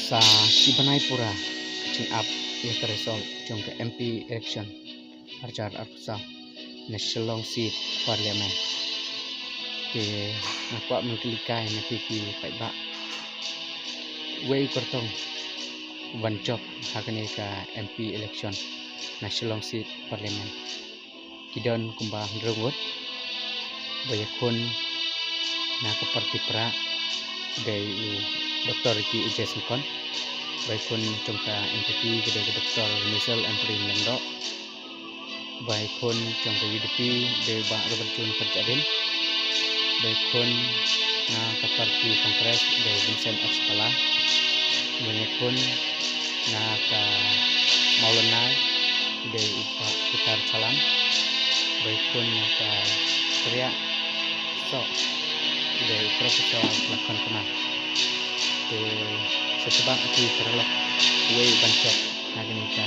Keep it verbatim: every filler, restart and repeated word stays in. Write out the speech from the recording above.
Sa shi bnai pura ka jingap ïa ka result jong ka M P election arhajar arphew saw na Shillong Seat Parliament. Te nga kwah ban kylli kai na phi ki paidbah, wei u kyrtong ban jop ha kane ka M P election na Shillong Seat Parliament? Ki don kumba hynriew ngut. Ba ïakhun na ka party Prah dei u Doctor Ricky A J Syngkon. Ba ïakhun jong ka N P P ka dei ka Doctor Michelle Ampareen Lyngdoh. Ba ïakhun jong ka U D P dei u Bah Robertson Kharjahrin. Ba ïakhun na ka party Congress dei u Vincent H Pala. Ba ïakhun na ka Mawlynnai dei u Bah Peter Chalam. Ba ïakhun na ka Khriahsoh dei u Professor Lakhon Kumar. Te sa shu ba ki paralok, wei u ban jop ha kane ka